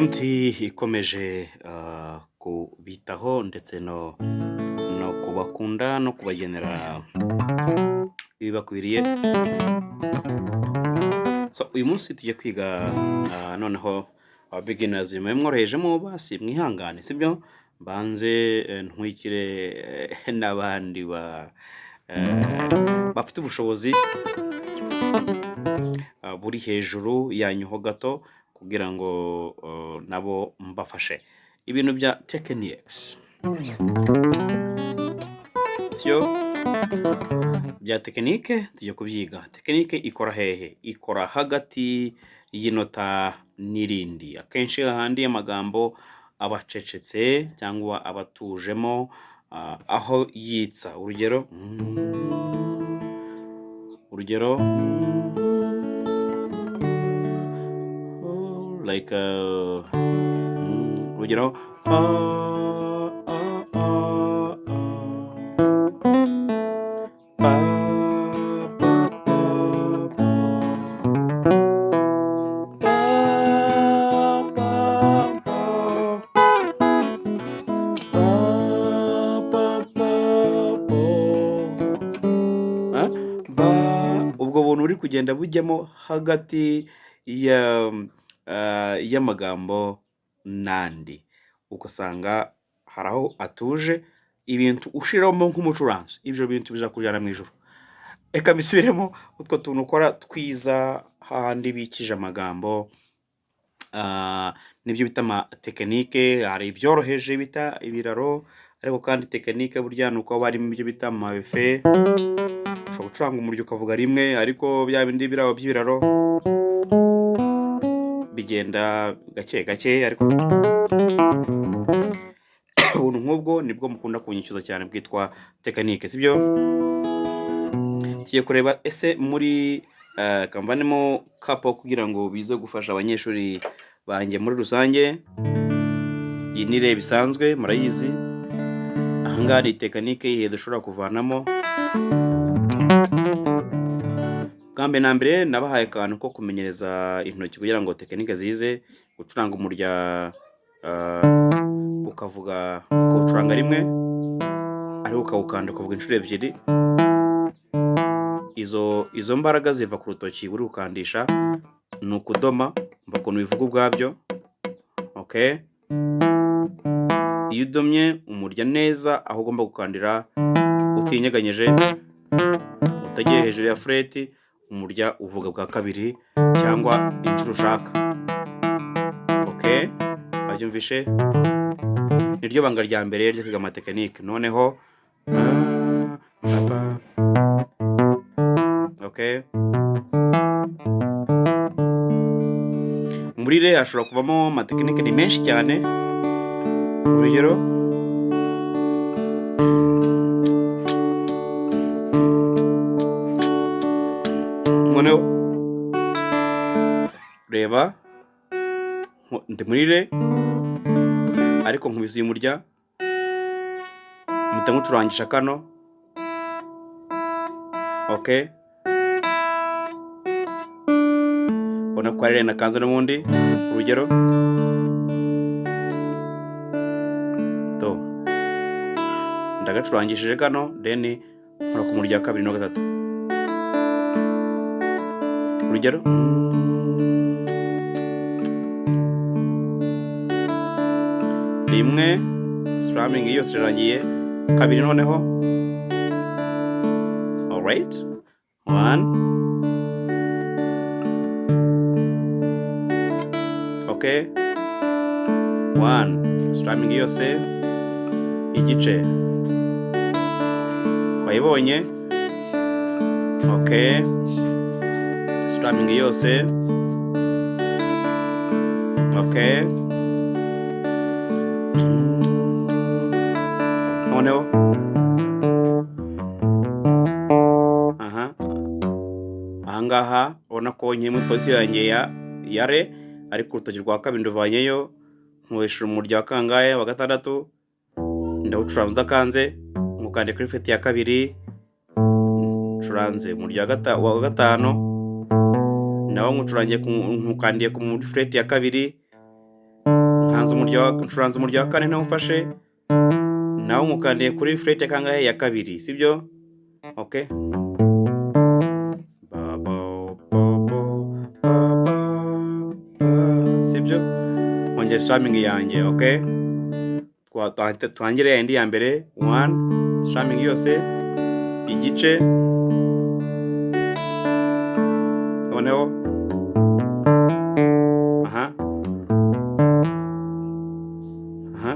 MT ikomeje kubitaho ndetse no kubakunda no kubagenera ibibakwiriye. So uyu munsi tujya kwiga noneho aba beginners mwe mworohejemo, basi mwihangane, sibyo? Mbanze ntwikire n'abandi bafite ubushobozi buri hejuru yanyu ho gato kugira ngo nabo mbafashe ibintu bya techniques, syo bya technique. Tujya kubyiga. Technique ikora hehe? Ikora hagati y'inota n'irindi, akenshi hahandi amagambo aba acecetse cyangwa aba atujemo, aho yitsa. Urugero like urugero a a a a ba ba ba ba ba ba ba ba ba ba ba. Ba, ubwo buntu uri kugenda bujyamo hagati y'amagambo n'andi, ugasanga hari aho atuje, ibintu ushiramo nk'umucuranzi, ibyo bintu bizakujyana mu ijuru. Reka mbisubiremo: utwo tuntu ukora twiza hahandi bikije amagambo, nibyo bita amatechnique. Hari ibyoroheje bita ibiraro, ariko kandi technique burya ni uko haba harimo ibyo bita ama effet. Ushobora gucuranga umurya ukavuga rimwe, ariko bya bindi biriya by'ibiraro bigenda gake gake. Ariko ubuntu nk'ubwo nibwo mukunda kunyishyuza cyane, bwitwa technique, sibyo? Tugiye kureba ese muri kamvanemo capo kugira ngo bize gufasha abanyeshuri banjye muri rusange. Iyi ni re bisanzwe, murayizi. Ahangaha ni technique yihe dushobora kuvanamo? Bwa mbere na mbere nabahaye akantu ko kumenyereza intoki kugira ngo technique zize gucuranga umurya, ukavuga, ukawucuranga rimwe ariko ukawukanda ukavuga inshuro ebyiri. Izo mbaraga ziva ku rutoki uri gukandisha, ni ukudoma. Mva ukuntu bivuga ubwabyo. Okay, iyo udomye umurya neza aho ugomba gukandira, utinyeganyeje, utagiye hejuru ya fret, umurya uvuga bwa kabiri cyangwa inshuro ushaka. Okay, babyumvishe? Niryo banga rya mbere ryo kwiga amatechnique. Noneho pa, okay, muri re hashobora kuvamo amatechnique ni menshi cyane. Urugero noneho reba, ndi muri re ariko nkubise uyu murya, mpita nkucurangisha kano. Okay, ubona ko ari re nakanze n'ubundi. Urugero do, ndagacurangishije kano, then nkora ku murya wa kabiri no gatatu. Urugero rimwe, strumming yose irarangiye. Kabiri noneho, alright, one, okay, one, strumming yose igice wayibonye. Okay, strumming yose. Okay, noneho aha ahangaha ubona ko nkiri muri position yanjye ya re, ariko urutoki rwa kabiri nduvanyeyo, nkoresheje umurya wa kangahe? Wa gatandatu. Ndawucuranza udakanze, nkukande kuri fret ya kabiri, ncuranze umurya wa gatanu. Nawo nkucurangiye nkukandiye ku muri fret ya kabiri, nkanze umurya wa, ncuranze umurya wa kane ntawufashe, nawo nkukandiye kuri fret ya kangahe? Ya kabiri, sibyo? Okay. Ba ba ba ba ba ba ba, sibyo? Nkongera strumming yanjye, okay? Twangire ya yindi ya mbere, 1 strumming yose, igice, noneho aha aha,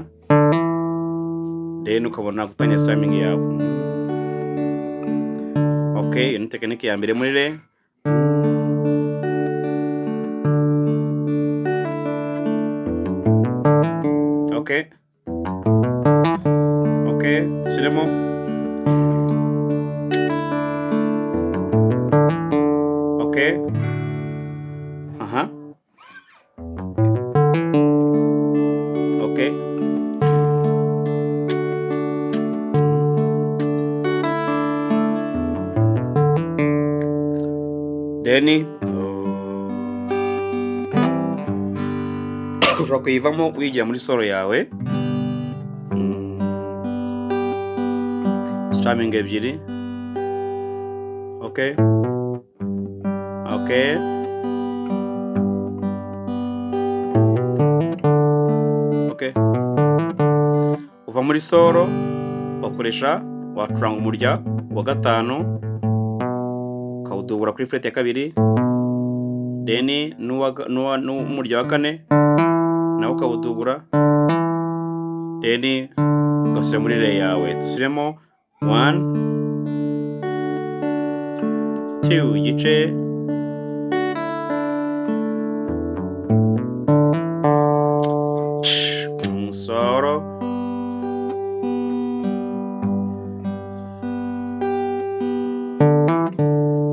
then ukabona gutangira strumming yawe. Okay, iyo ni tekinike ya mbere muri re. Okay, okay, dusubiremo. Okay, aha, okay, then ushobora kuyivamo wigira muri solo yawe, strumming ebyiri. Okay, okay, okay, uva muri solo wakoresha, wacuranga umurya wa gatanu ukawudubura kuri fret ya kabiri, then n'umurya wa kane nawe ukawudubura, then ugasubira muri re yawe. Dusubiremo 1 2 igice, solo,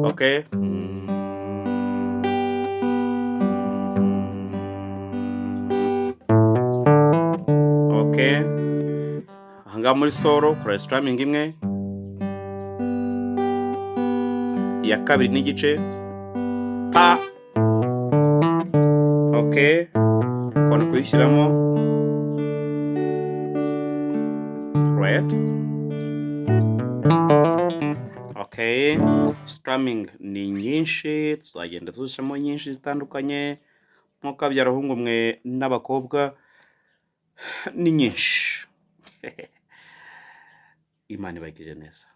okay, okay, ahangaha muri solo kora strumming imwe, iya kabiri n'igice, pa, okay, ukabona kuyishyiramo, right? Okay, strumming ni nyinshi, tuzagenda tuzishyiramo nyinshi zitandukanye, nk'uko abahungu mwe n'abakobwa ni nyinshi. Imana ibagirire neza.